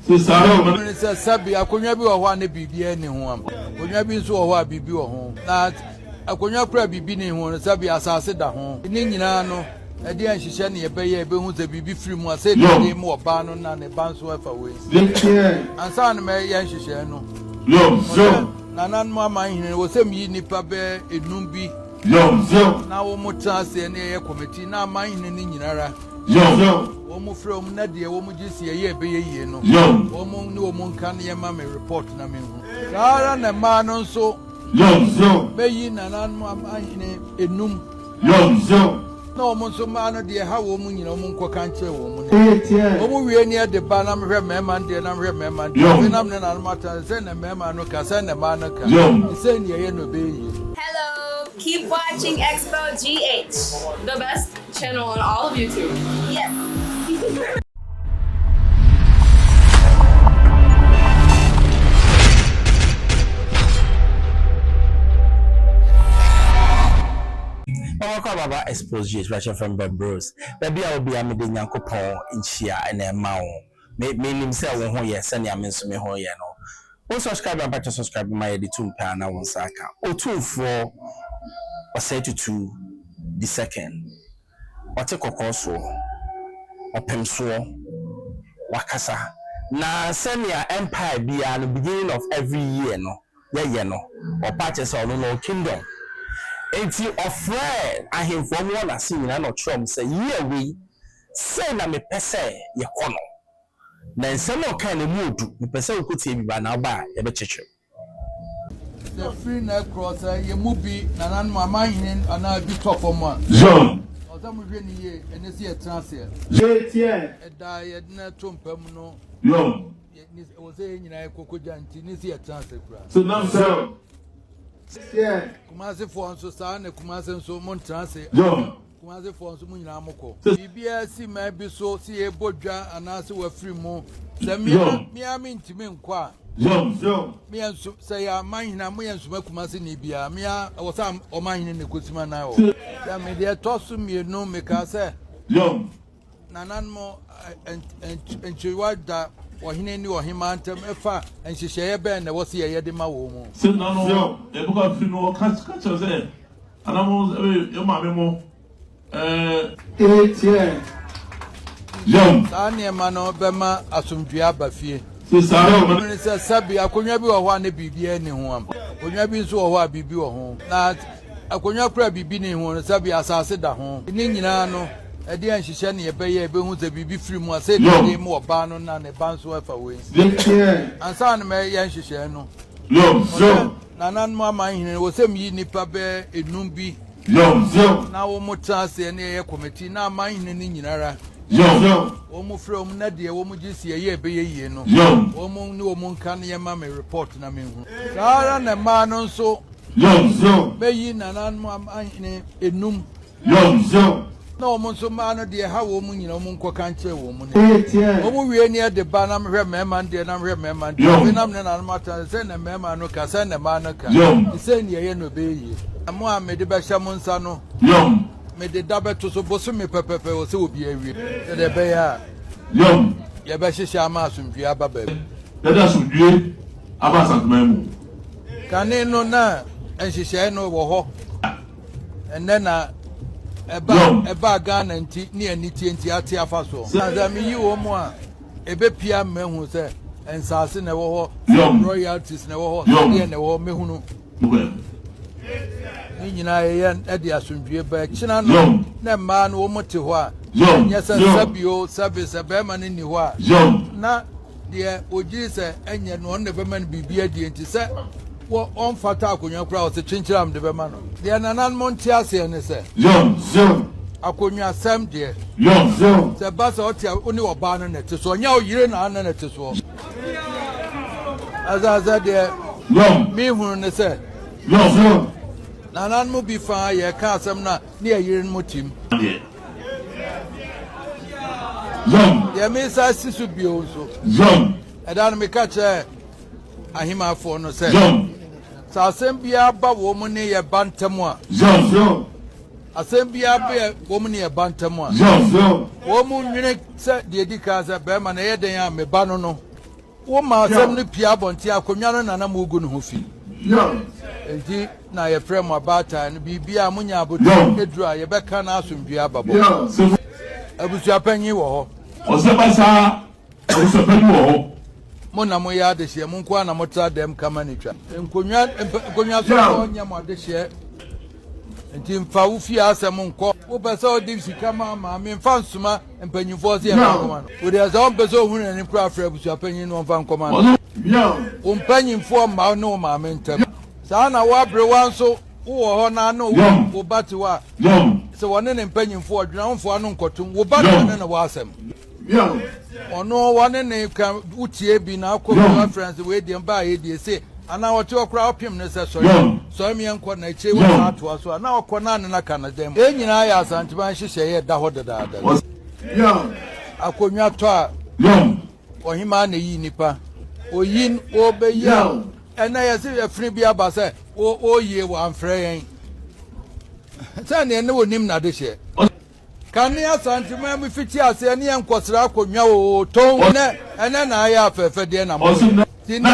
Ne sɛ sɛbi akonnwa bi wɔ hɔ a ne biribiara nni ho, akonnwa bi nso wɔ hɔ a biribi wɔ ho, na akonnwa koro a biribi nni ho no, sɛbi asase da ho. Ne nyinaa no, ɛdeɛ nhyehyɛ ne yɛbɛyɛ ɛbɛhu sɛ biribi firi mu a, sɛ ne mu ɔbaa no na ne ba nso ɛfa wei. Ansa na mɛyɛ nhyehyɛ no, nananom amanhene wɔ sɛ meyi nnipa bɛɛ enum bi na wɔn tena aseɛ ne yɛyɛ committee na amanhene no nyinara wɔn frɛ wɔn na deɛ wɔn gye si ɛyɛ ɛbɛyɛ yie no, wɔn ne wɔn nka ne yɛma me report na mehu. Saa ara na mmaa no nso, mɛyi nananom amanhene enum na wɔn nso mmaa no deɛ ha wɔn nyina wɔn nkɔka nkyerɛ wɔn mu ne wɔn wie ne ɛde ba na mehwɛ mmarima no deɛ na mehwɛ mmarima no deɛ, afei na mene nanom atena sɛ na mmarima no ka sɛ na mmaa no ka sɛ ne ɛyɛ no ɛbɛyɛ yie. Hello, keep watching Expo GH, the best channel on all of YouTube. Yes. Mama Baba Expose GH Russian from Ben Bros. Baabi a obi a mede Nyankopɔn nhyia na ɛma wo. Me menim sɛ wo ho yɛ sɛnea me nso me ho yɛ no. Wo subscribe ampakyɛ, subscribe ma yɛde tum paa na wo nsa aka. Otumfoɔ Ɔsɛe Tutu the Second. Ɔte kɔkɔɔ soɔ. Ɔpem soɔ. Wakasa. Na sɛnea empire biara no, beginning of every year no, yɛyɛ no, ɔpa kyerɛ sɛ ɔno no kingdom. Enti ɔfrɛ ahemfo ɔmo wɔ n'ase nyinaa na ɔkyerɛ ɔmo sɛ year wei sei na mepɛ sɛ yɛkɔ no. Na nsɛm a ɔkaa no mu odu, mepɛ sɛ wokɔtie bi ba na woba a yɛbɛkyekyere. Sɛ firi na ɛkorɔ sɛ yɛn mu bi nananom amanhene anaa bi tɔ fam a, ɔsɛ mohwɛ ne yie, ɛne sɛ yɛtena aseɛ. Ɛda yɛde no to mpa mu no, wɔ sɛ yɛn nyinaa yɛkɔkɔgya nti ne sɛ yɛtena ase koraa. Kumasefoɔ nso saa na Kumase nso montena ase. Kumasefoɔ nso mo nyinaa mokɔ. Biribiara si man bi so sɛ yɛbɔ dwa anaasɛ wafiri mu sɛ mmea mentumi nkɔ a, meyɛ nso sɛ yɛ amanhene a moyɛ nsoma Kumase ne biara mmea ɛwɔ sɛ ɔmanhene ne kɔsim anan wɔ. Sɛ mede ɛtɔ so mmienu, mekaa sɛ nananom nkyewa da ɔhene ne ɔhemmaa ntam ɛfa nhyehyɛeɛ bɛn na ɛwɔ sɛ yɛyɛ de ma wɔn mu. Sɛ nano yɛbɛkɔ afiri no, ɔka kyerɛ sɛ anamo yɛ maame mo. Saa nneɛma no bɛma asomdwoe aba fie. Ne sɛ sɛbi akonnwa bi wɔ hɔ a ne biribiara nni ho, akonnwa bi nso wɔ hɔ a biribi wɔ ho, na akonnwa koro a biribi nni ho no, sɛbi asase da ho. Ne nyinaa no, ɛdeɛ nhyehyɛ ne yɛbɛyɛ ɛbɛhu sɛ biribi firi mu a, sɛ ne mu ɔbaa no na ne ba nso ɛfa wei. Ansa na mɛyɛ nhyehyɛ no, nananom amanhene wɔ sɛ meyi nnipa bɛɛ enum bi na wɔn tena aseɛ ne yɛyɛ committee na amanhene no nyinara wɔn frɛ wɔn na deɛ wɔn gye si ɛyɛ ɛbɛyɛ yie no, wɔn ne wɔn nka ne yɛma me report na mehu. Saa ara na mmaa no nso, mɛyi nananom amanhene enum na wɔn nso mmaa no deɛ ha wɔn nyina wɔn nkɔka nkyerɛ wɔn mu ne wɔn wie ne ɛde ba na mehwɛ mmarima no deɛ na mehwɛ mmarima no deɛ, afei na mene nanom atena sɛ na mmarima no ka sɛ na mmaa no ka sɛ ne ɛyɛ no ɛbɛyɛ yie. Mo a mede bɛhyɛ mo nsa no, mede da bɛto so bosome pɛpɛpɛ wɔ sɛ obi awie sɛdeɛ ɛbɛyɛ a yɛbɛhyehyɛ ama asomdwie aba baabi. Yɛde asomdwie aba Asanteman mu. Kane no na nhyehyɛe no wɔ hɔ, ɛnɛ na ɛba ɛba Ghana nti ne anitie nti ate afa so. Na sɛ meyi wɔn mu a, ɛbɛpia mmahu sɛ nsase na ɛwɔ hɔ, royalties na ɛwɔ hɔ, sɛdeɛ na ɛwɔ hɔ mɛhunu. Ne nyinaa yɛyɛ ɛde asomdwie ba ɛkyina no na mmaa no wɔn te hɔ a, ɛnyɛ sɛ sɛbio sɛbi sɛ bɛrima no nni hɔ a, na deɛ ogyiri sɛ ɛnyɛ no ɔno na ɛbɛma no biribi adie nti sɛ wɔ ɔmfata akonnwa koraa ɔsɛ kyenkyere am de bɛma no. Deɛ nananom nte aseɛ ne sɛ akonnwa sɛm deɛ, sɛ ba sɛ ɔte a wo ne ɔbaa no na ɛte soɔ, nyɛ ɔyere na ana na ɛte soɔ. Ɛsɛ deɛ mehunu ne sɛ nananom bi fa yɛka asɛm no a ne yɛyere no mu tim. Deɛ mesa si so bio nso, ɛda no meka kyerɛ ahemafoɔ no sɛ sɛ asɛm biara ba wɔ mu ne yɛ ba ntam a, asɛm biara bɛ wɔ mu ne yɛ ba ntam a, wɔn mu nwene sɛ deɛ di kan sɛ bɛrima na ɛyɛ den a me ba no. Woma asɛm no pue abɔnten a, akonnwa no na na moregu ne ho fi. Enti na yɛfrɛ mo abaatan no, biribiara a monya abotire aduru a, yɛbɛka na asomdwoeɛ aba bɔ. Abusuapanyin wɔ hɔ. Ɔsɛ ba saa abusuapanyin wɔ hɔ. Mo na moyɛ adehyeɛ, mo nko ara na motra dɛm ka ma no twa. Nkonnwa nkonnwa sofoɔ nyɛ mo adehyeɛ, nti mfa wo fie asɛm nkɔ. Wopɛ sɛ wode sika ma maame, mfa nsoma mpanyimfoɔ sɛ yɛmfa nkɔma no. Wo deɛ sɛ ɔmpɛ sɛ ɔhunu n'anim koraa frɛ abusuapanyin na ɔmfa nkɔma no. Wo mpanyimfoɔ mma wo ne wo maame ntam. Saa na wo aberewa nso wowɔ hɔ na ne wo ba te hɔ a, sɛ wɔne ne mpanyimfoɔ dwene a, womfa w'ano nkɔtom. Wo ba na ɔne no wɔ asɛm. Ɔno wɔne ne ka wotie bi na akɔ bi wafrɛ no sɛ wei deɛ mbaa yɛ deɛ se anaa ɔte hɔ koraa ɔpem no sɛ sɔre sɔre meɛ nkɔ na akyire wɔsan atoa so a na ɔkɔ na ne no aka no dɛm. Yei nyinaa yɛ Asanteman nhyehyɛeɛ ɛda hɔ dedaada. Akonnwa tɔ a ɔhemaa na ɛyi nnipa. Oyi wɔbɛyi a ɛnɛ yɛse ɛfene bi aba sɛ wɔyie wɔamfrɛ yɛn sɛ neɛ ne wɔnim n'adehyeɛ. Kane Asanteman mu fiti aseɛ ne yɛn nkɔsra akonnwa oo tɔn ɛnɛ ɛnɛ na ayɛ afɛɛfɛ deɛ na mo yɛ ti nɛ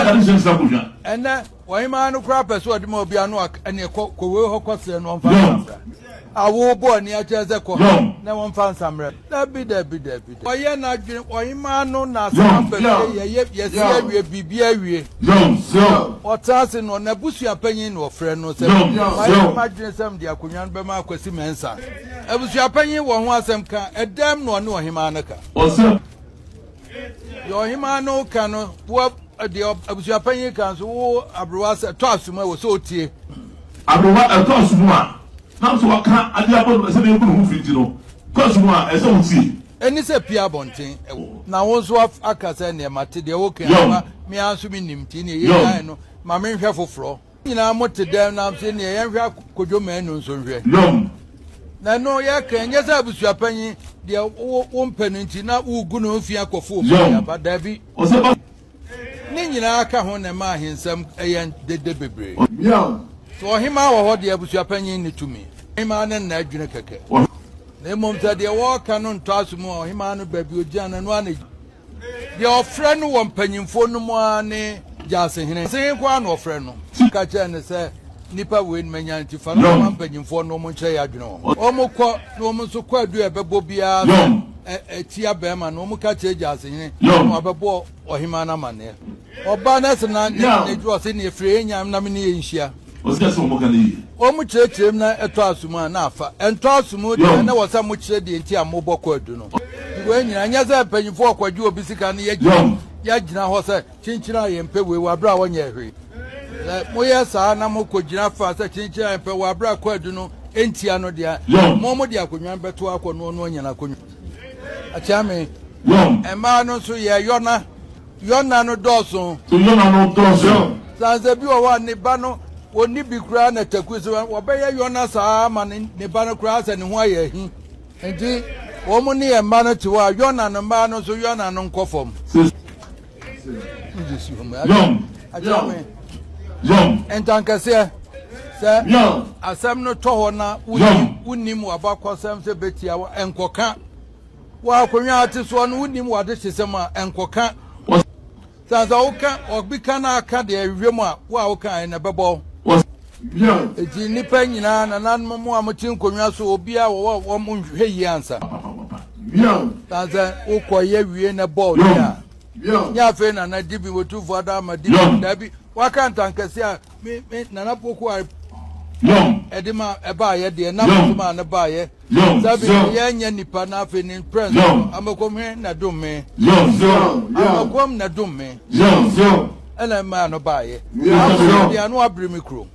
ɛnɛ ɔhemaa no koraa pɛ sɛ ɔde ma obi ano ɛne kɔ kɔwei hɔ kɔsrɛ no ɔmfa nsamra awo bɔ ani akyerɛ sɛ kɔ na wɔmfa nsamrɛ dabi dabi dabi ɔyɛ n'adwene ɔhemaa no na asɛm aba fie yɛyɛ yɛsi awie biribi awie Ɔtena ase no, n'abusua panyin na ɔfrɛ no sɛ, Mayɛ m'adwene sɛ mede akonnwa no bɛma Akwasi Mensah. Abusua panyin wɔ ho asɛm ka, ɛdɛm na ɔne ɔhemmaa no ka. Deɛ ɔhemmaa no ka no, wo deɛ abusua panyin ka nso, wo aberewa sɛ ɛtɔ asom a ɛwɔ sɛ otie. Aberewa ɛtɔ asom a, nam sɛ waka adeɛ abɔ no sɛ ne yɛbu ne ho fi nti no, tɔ asom a ɛsɛ wotie. Ɛnni sɛ pue abɔnten wɔ. Na wo nso aka sɛ, Neɛ mate deɛ woka yi ama me ara nso mennim, nti neɛ yɛnyae no, ma menhwɛ foforɔ. Mo nyinaa mote dɛm na nso neɛ yɛnhwɛ Kojo Manu nso nhwɛ. Na ɛno yɛka, ɛnyɛ sɛ abusuapanyin deɛ wompɛ no nti na woregu ne ho fi akɔfo obi de aba, daabi. Ne nyinaa ka ho na ɛma ahensɛm yɛ dede bebree. Sɛ ɔhemmaa wɔ hɔ deɛ, abusuapanyin nni tumi. Ɔhemmaa no nna adwene kɛkɛ. Na mmom sɛ deɛ wɔreka no ntɔ aso mu a, ɔhemmaa no baabi ogyina no, ɛno ara na egyina. Deɛ ɔfrɛ no wɔ mpanyimfoɔ no mu ara ne Gyaasehene. Gyaasehene nko ara na ɔfrɛ no. Ka kyerɛ no sɛ, Nnipa wei na manya nti, fa no kɔma mpanyimfoɔ no na wɔnkyerɛ yɛn adwene wɔ ho. Wɔkɔ na wɔn nso kwaadu a ɛbɛbɔ biara sɛ ɛtia barima no, wɔka kyerɛ Gyaasehene na wabɛbɔ ɔhemaa no amanneɛ. Ɔba no se na ne dwo ɔse neɛ firi yɛ nyam na me ne yɛ nhyia. Ɔse ɛsɛ wɔn ka no yie. Wɔn kyerɛkyerɛ mu na ɛtɔ aso mu a na afa. Ɛntɔ aso mu deɛ na wɔ sɛ mo kyerɛ deɛ nti a mo bɔ kwaadu no. Nti wei nyinaa nyɛ sɛ mpanyinfoɔ ɔkɔgye obi sika no yɛ gyina hɔ sɛ kyenkyen a yɛn pɛ wei wɔ abere a wɔnyɛ hwee. Sɛ mo yɛ saa na mo kɔ gyina fa sɛ kyenkyen a yɛn pɛ wɔ abere a kwaadu no ntia no deɛ mo mo de akonnwa no bɛto akɔ no ɔno anya n'akonnwa. Akyea me. Mmaa no nso yɛ yɔna. Yɔna no dɔɔso. Yɔna no dɔɔso. Sansa bi wɔ hɔ a ne ba no wɔnni bi koraa na taku so wɔbɛyɛ yɔna saa ma ne ba no koraa sɛ ne ho ayɛ ahi. Nti wɔn ne yɛn mma no te hɔ a yɔna no mmaa no nso yɔna no nkɔ fam. Yɔn. Yɔn. Ntankɛseɛ sɛ asɛm no tɔ hɔ na wonim w'abakɔsɛm sɛ bɛtia wo nkɔka. Wɔ akonnwa a ate soɔ no wonim w'adehyesɛm a nkɔka. Sɛ sɛ woka obi ka na aka deɛ ɛhwehwɛ mu a wo a wokaeɛ na ɛbɛbɔ wo. Enti nnipa nyinaa nananom mo a mote nkonnwa so obiara wɔwɔ wɔn nhwɛ yie ansa. Sɛ sɛ wokɔyɛ wie na ɛbɔ wo deɛ a nyɛ afei nana di bi wɔtumfoɔ ada ama di bi daabi waka ntankɛse a me me nana poko a ɛde ma ɛbaayɛ deɛ nam so ma no baayɛ sɛbi yɛ nyɛ nipa na afei ne prɛnso no amakom he na dom me amakom na dom me ɛna mmaa no baayɛ afei deɛ ano abere me kurom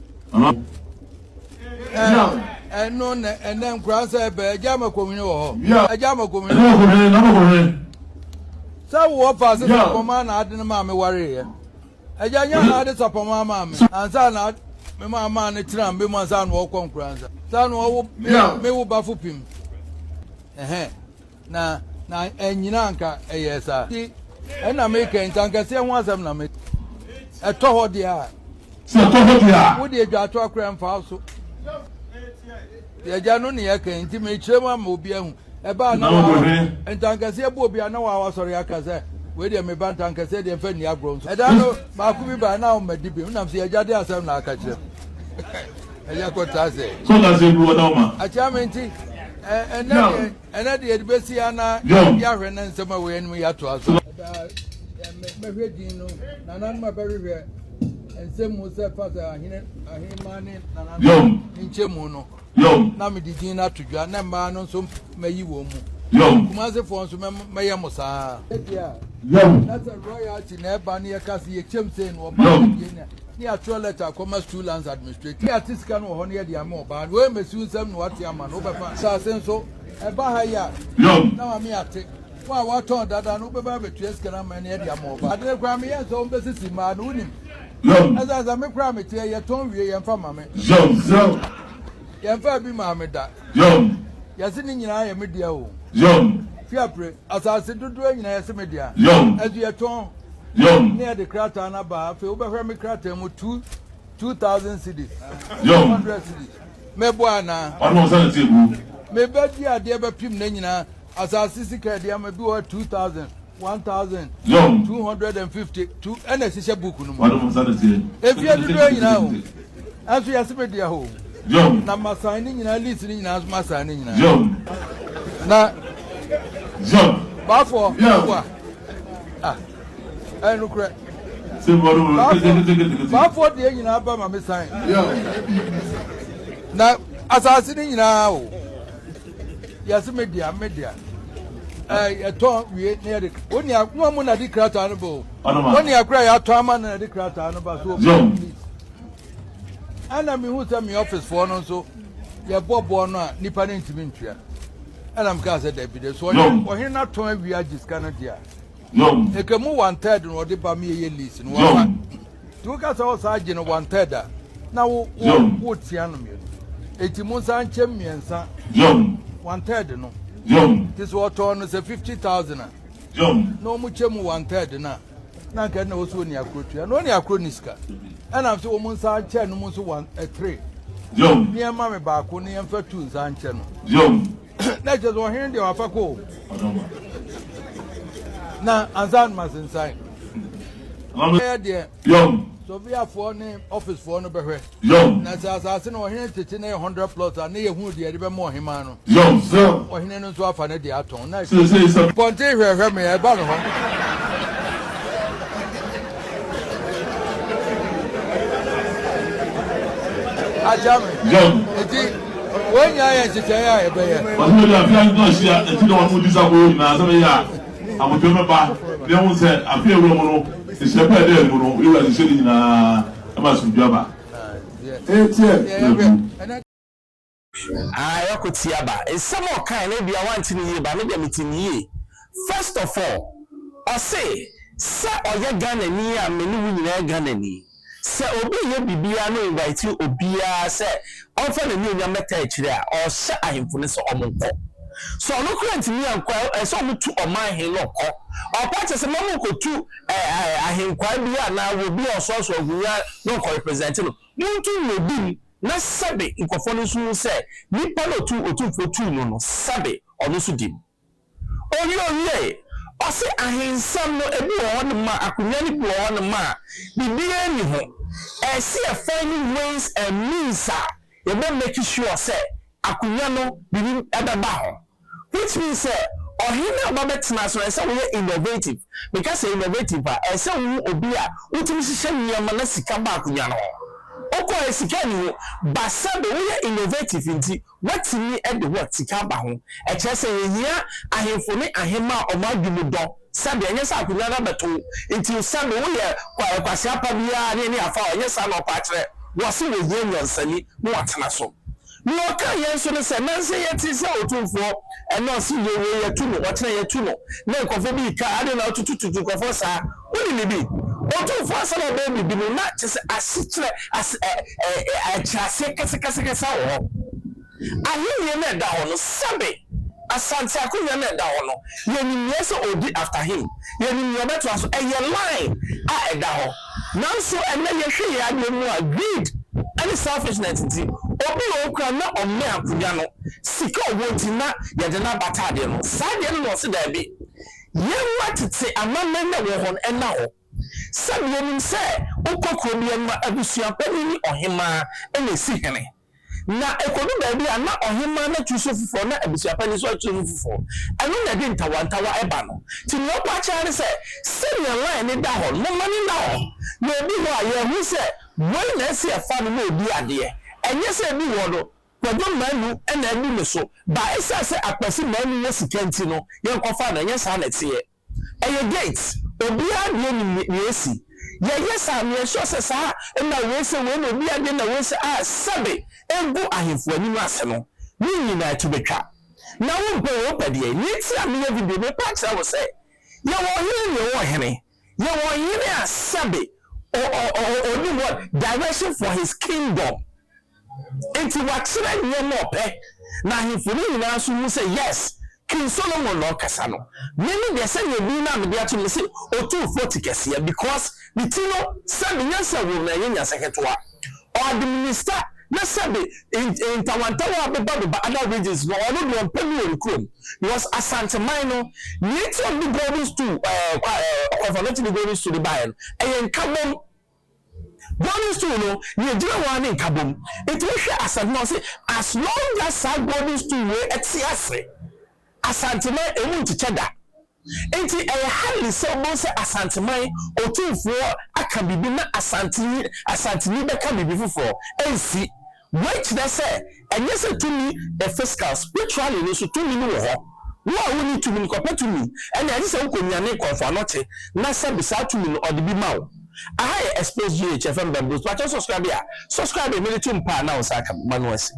ɛno na ɛnɛ nkura sɛ ɛbɛ agya amakom he wɔ hɔ agya amakom he sɛ wowɔ fa sɛ sapɔma na ade no maa me wareeɛ Agya nya na ade sapɔn ama me ansa na me maa maa ne tena me mu ansa na ɔkɔ nkura nsa saa na ɔwo me wo bafo pim ɛhɛn na na ɛnyina anka ɛyɛ saa ti ɛna me kɛ ntankɛseɛ ho asɛm na me ɛtɔ hɔ deɛ a sɛ ɛtɔ hɔ deɛ a wo deɛ dwa ato akora mfa so deɛ agya no ne yɛ kɛ nti mekyerɛ mu ama obi ahu Ɛbaa na Wɔhwɛ. Ntankɛseɛ bu obi a na wawa sɔre aka sɛ. Wei deɛ me ba ntankɛseɛ deɛ mfa nni agorɔ nso. Ɛda no baako bi baa na ɔmmɛdi bi nam sɛ agya de asɛm na aka kyerɛ me. Agya kɔtra sɛ. Sɛ ɔda sɛ bi wɔda ɔma. Akyea me nti ɛnɛ deɛ ɛnɛ deɛ yɛde bɛsi ha na yɛahwɛ na nsɛm a wɔ anim yɛatoa so. Ɛda mɛhwɛ din no nananom a bɛhwehwɛ nsɛm mu sɛ fa sɛ ahene ahemmaa ne nananom nkyɛmu no. Na mede din no ato dwa, na mmaa no nso mayi wɔn mu. Kumasefoɔ nso mɛyɛ mo saa. Na sɛ royalty na ɛba ne yɛka sɛ yɛkyɛm sei no ɔbaa no deɛ ne ne yɛatwerɛ lɛta akɔma stool lands administrator. Ne yɛate sika no wɔ hɔ no yɛde ama ɔbaa no. Wei mmɛsi nsɛm na wate ama no wobɛfa. Asase nso ɛba ha yi a na maame ate. Wo a woatɔn dada no wobɛba abɛtua sika no ama ne yɛde ama ɔbaa. Ade no koraa meyɛ sɛ wɔbɛsisi mmaa no wonim. Ɛsɛ sɛ me koraa meteɛ yɛtɔn wie yɛmfa ma me. Yɛmfa bi maa me da. Yɛse ne nyinaa yɛ me dea o. Fiapre, asase dodoɔ nyinaa yɛse me dea. Ɛso yɛtɔn ne yɛde krataa no aba afei wobɛhwɛ me krataa mu 2000 cedis, 200 cedis. Meboa anaa? Mebɛdi adeɛ bɛpem ne nyinaa. Asase sika ɛde ama bi wɔ 2000, 1250 two ɛna ɛhyehyɛ book no mu. Efie dodoɔ nyinaa o. Ɛnso yɛse me deɛ o. Na masan ne nyinaa lease ne nyinaa nso masan ne nyinaa. Na baafoɔ wa ah ɛyɛ nokorɛ. Baafoɔ deɛ nyinaa ba ma me san. Na asase ne nyinaa o. Yɛse me dea, me dea. Ɛɛ yɛtɔn wie na yɛde oni a wɔn mu na de krataa no ba o. Oni akora yɛatɔn ama no na de krataa no ba so o. Ɛna mehu sɛ me office foɔ no nso yɛbɔ boɔ no a nipa no ntumi ntua. Ɛna mekaa sɛ dabi de so ɔhene no atɔn awie agye sika no deɛ a. Eka mu one third na ɔde ba mi yɛ lease no wafa. Nti woka sɛ ɔsan gye no one third a na wo wo wo tia no mmienu. Eti mo nsa nkyɛm mmiɛnsa one third no. Nti sɛ ɔtɔn no sɛ 50,000 a na wɔn kyɛ mu one third no a na nka na wɔsɛ oni akoro tua na oni akoro ni sika. Ɛna sɛ wɔn nsa nkyɛn no mu nso one eh, three. Nneɛma me baako ne yɛmfa tu nsa nkyɛ no. Na kyerɛ sɛ ɔhene deɛ wafa kɔ o. Na ansa no masensan. Ɛyɛ deɛ sɔviafoɔ ne ɔficefoɔ no bɛhwɛ. Na sɛ asase no ɔhene tete na yɛ 100 plus a ne yɛhunu deɛ yɛde bɛma ɔhemaa no. Ɔhene no nso afa ne deɛ atɔn. Na pɔnte hwɛhwɛ me ɛba no hɔ. Agya me. Eti wɔn nyinaa yɛ nhyehyɛeɛ a yɛbɛyɛ. Wɔsɛ baabi a afei ahemfo ahyia akyi na wɔn di saa akɔyɛ nyinaa sɛ bɛyɛ a abotire bɛba na yɛahu sɛ afe a ɛwura mu no nhyehyɛe pa a ɛda mu no yɛwura hyehyɛ ne nyinaa ma asomdwoe aba. Ah yɛkɔ tia ba. Nsɛm a ɔkae no ebia wante no yie but me deɛ mete no yie. First of all, ɔse sɛ ɔyɛ Ghanani a me ne wo nyinaa yɛ Ghanani. Sɛ obi reyɛ biribiara na ɔinvite obiara sɛ ɔmfa n'anuonyam mmɛtaa akyire a, ɔrehyɛ ahemfo no sɛ wɔnkɔ. Sɛ ɔno koraa antumi ankɔ a, ɛsɛ sɛ wɔtu ɔmanhene no kɔ. Ɔpa kyerɛ sɛ mma monkɔtu ahenkwaa bi anaa obi a ɔsoasoa ahonya na ɔnkɔ represent no. Montu no obi mu na sɛbe nkurɔfoɔ no nso hu sɛ nipa no a ɔtu Otumfoɔ tuu no no sɛbe ɔno nso di mu. Owie owiee, ɔse ahensɛm no ebi wɔ hɔ nom a akonwa no bi wɔ hɔ nom a biribiara nni ho, ɛsɛ yɛ find ways and means a yɛbɛ make sure sɛ akonwa no biribi bɛba ho. Which means sɛ ɔhene a ɔba bɛtena so no ɛsɛ sɛ woyɛ innovative. Meka sɛ innovative a, ɛsɛ sɛ wohu obi a wotumi hyehyɛ nneɛma na sika ba akonnwa no ho. Wokɔɛ sika nni ho, but sɛbe woyɛ innovative nti woatumi de what? Sika aba ho. Ɛkyerɛ sɛ yɛhia ahemfo ne ahemmaa a wɔn adwene mu dɔ. Sɛbe ɛnyɛ sɛ akonnwa no abɛto wo nti sɛbe woyɛ kwasea pa biara ne ɛne afa a, ɛnyɛ saa na ɔpɛ akyerɛ. Wɔse wɔhia nyansani na watena so. Nea ɔkaa yɛn nso ne sɛ, nnansa yi yɛtee sɛ Otumfoɔ ɛnnɛ ɔse yɛ wei yɛto no, ɔkyena yɛto no, na nkurɔfoɔ bi reka, adɛn na wotutututu nkurɔfoɔ saa? Wonim biribi? Otumfoɔ ansa na ɔbɛyɛ biribi no, na kyerɛ sɛ asekyerɛ, ase, ɛ, ɛ, ɛ, nkyerɛaseɛ kɛsekɛsekɛse wɔ hɔ. Ahennie no a ɛda hɔ no, sɛbe Asante akonnwa no a ɛda hɔ no, yɛnim nea ɛsɛ ɔdi after him, yɛnim nea ɔbɛtoa so, ɛyɛ line a ɛda hɔ. Nanso ɛnnɛ yɛhwɛ yɛn adeɛ mu a, greed ne selfishness nti, obi wɔ hɔ koraa na ɔmmɛn akonnwa no, sika a ɔwɔ nti na yɛde no abata adeɛ no. Saa adeɛ no na ɔse daabi. Yɛmma tete amammerɛ no a ɛwɔ hɔ no nna hɔ. Sɛbe yɛnim sɛ wokɔ kuro bi mu a, abusuapanin ne ɔhemmaa na ɛsi hene. Na ɛkɔdu baabi a, na ɔhemmaa no atu so foforɔ na abusuapanin nso atu so foforɔ. Ɛno na ɛde ntawantawa ba no. Nti nea ɔkɔ akyɛ ara ne sɛ, sɛnea line no da hɔ no, momma no nna hɔ. Na ɛdu hɔ a, yɛahu sɛ wei na ɛsɛ yɛfa no na ɔdi adeɛ. Ɛnyɛ sɛ ɛdu hɔ no, Kwadwo Manu na adi ne so ba. Ɛsiane sɛ Akwasi Manu wɔ sika nti no, yɛnkɔfa no. Ɛnyɛ saa na ɛteɛ. Ɛyɛ gate. Obiara deɛ nim nea esi. Yɛyɛ saa no, yɛ sure sɛ saa nna wei sɛ wei na obiara deɛ na wei sɛ a sɛbe egu ahemfo anim ase no, ne nyinaa to betwa. Na wompɛ wei wopɛ deɛn? Nea enti a meyɛ video yi, mepa akyerɛ wo sɛ, yɛwɔ ɔhene ne yɛwɔ ɔhene. Yɛwɔ ɔhene a sɛbe ɔ ɔ ɔ ɔnim what direction for his kingdom. Enti wakyerɛ nneɛma a ɔpɛ, na ahemfo no nyinaa nso hu sɛ yes, King Solomon na ɔkasa no. Me me deɛ sɛdeɛ din no a mede ato no mese Otumfoɔ ti kɛseɛ because ne ti no sɛbe nyansa wom na ɛnyɛ nyansa ketewa. Ɔ administer na sɛbe ntawantawa a beba beba other regions no ɔno deɛ ɔmpɛ bi wɔ ne kurom because Asanteman no nea enti a wɔde golden stool ɛɛ kwa ɛɛ Ɔkɔmfoɔ de golden stool de baeɛ no ɛyɛ nkabom. Golden stool no, nea egyina hɔ ara ne nkabom. Nti wohwɛ Asanteman a, wɔse as long as saa golden stool wei te ase, Asanteman emu nkyekyɛ da. Nti ɛyɛ hardly sɛ wobɛhu sɛ Asanteman otumfoɔ aka biribi na Asanteni Asanteni bɛka biribi foforɔ. Ɛnsi. Wei kyerɛ sɛ ɛnyɛ sɛ tumi yɛ physical, spiritually no nso tumi no wɔ hɔ. Wo a wonni tumi no kɔpɛ tumi, ɛnna ɛgye sɛ wokɔnyane kɔmfoanɔkye na sɛbe saa tumi no ɔde bi ma wo. Aha yɛ Expose GH, FM Ben Bruce. Pakyɛw subscribe a, subscribe mede to mpa a na wo nsa aka me. Mano asi.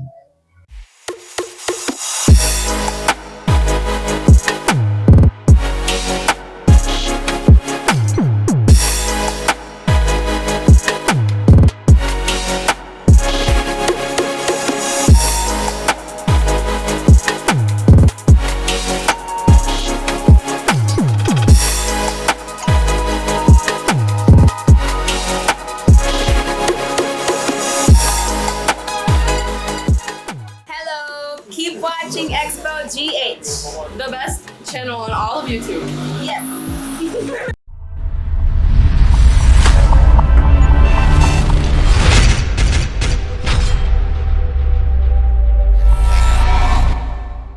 Hello, keep watching Expo GH. The best channel on all of YouTube. Yes.